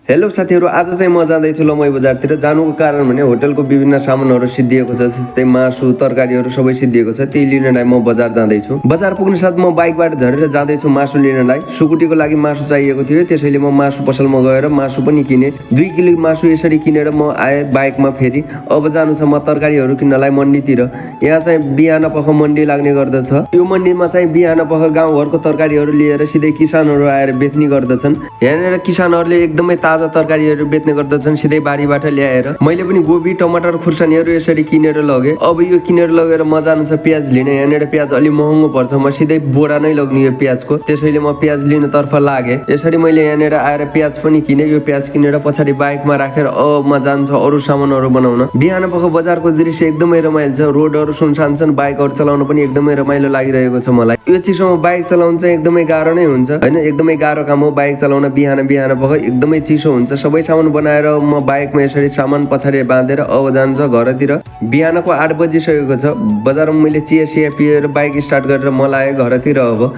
Hello साथीहरू, आज चाहिँ म जाँदैछु लमई बजारतिर। जानुको कारण भने होटलको विभिन्न सामानहरू सिद्धिएको छ, जस्तै मासु तरकारीहरू सबै सिद्धिएको छ। त्यही लिनलाई म बजार जाँदैछु। बजार पुग्ने साथ म बाइकबाट झरेर जाँदैछु मासु लिनलाई। सुकुटीको लागि मासु चाहिएको थियो, त्यसैले म मासु पसलमा गएर मासु पनि किने। 2 किलो मासु यसरी किनेर म आएँ बाइकमा फेरि। अब जानु छ म तरकारीहरू किन्नलाई मन्डीतिर। यहाँ चाहिँ बिहान पख मन्डी लाग्ने गर्दछ। यो मन्डीमा चाहिँ बिहान पख गाउँघरको तरकारीहरू लिएर सिधै किसानहरू आएर बेच्ने गर्दछन्। यहाँनिर किसानहरूले एकदमै ताजा तरकारीहरू बेच्ने गर्दछन्, सिधै बारीबाट ल्याएर। मैले पनि गोबी टमाटर खुर्सानीहरू यसरी किनेर लगेँ। अब यो किनेर लगेर म जानु छ प्याज लिन। यहाँनिर प्याज अलि महँगो पर्छ, म सिधै बोरा नै लग्ने यो प्याजको, त्यसैले म प्याज लिनतर्फ लागेँ। यसरी मैले यहाँनिर आएर प्याज पनि किने। यो प्याज किनेर पछाडि बाइकमा राखेर अब म जान्छ अरू सामानहरू बनाउन। बिहान पख बजारको दृश्य एकदमै रमाइलो छ। रोडहरू सुनसान छन्, बाइकहरू चलाउन पनि एकदमै रमाइलो लागिरहेको छ मलाई। यो चिसोमा बाइक चलाउन चाहिँ एकदमै गाह्रो नै हुन्छ होइन, एकदमै गाह्रो काम हो बाइक चलाउन। बिहान पख एकदमै चिसो हुन्छ। सबै सामान बनाएर म बाइकमा यसरी सामान पछाडि बाँधेर अब जान्छ घरतिर। बिहानको 8 बजिसकेको छ। बजारमा मैले चिया पिएर बाइक स्टार्ट गरेर म लागेँ घरतिर। अब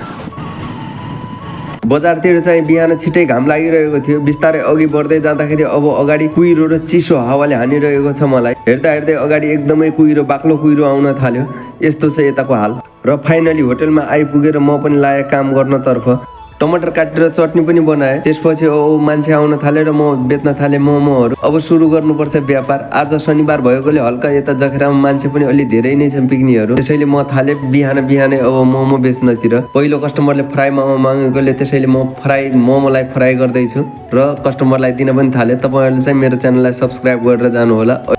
बजारतिर चाहिँ बिहान छिटै घाम लागिरहेको थियो। बिस्तारै अघि बढ्दै जाँदाखेरि अब अगाडि कुहिरो र चिसो हावाले हानिरहेको छ मलाई। हेर्दा हेर्दै अगाडि एकदमै कुहिरो, बाक्लो कुहिरो आउन थाल्यो। यस्तो छ यताको हाल। र फाइनली होटलमा आइपुगेर म पनि लागेँ काम गर्नतर्फ। टमाटर काटेर चटनी पनि बनाएँ। त्यसपछि मान्छे आउन थाले र म बेच्न थालेँ मोमोहरू। अब सुरु गर्नुपर्छ व्यापार। आज शनिबार भएकोले हल्का यता जखेरामा मान्छे पनि अलि धेरै नै छन् पिक्नेहरू, त्यसैले म थालेँ बिहानै अब मोमो बेच्नतिर। पहिलो कस्टमरले फ्राई मोमो मागेकोले त्यसैले म मोमोलाई फ्राई गर्दैछु र कस्टमरलाई दिन पनि थालेँ। तपाईँहरूले चाहिँ मेरो च्यानललाई सब्सक्राइब गरेर जानुहोला।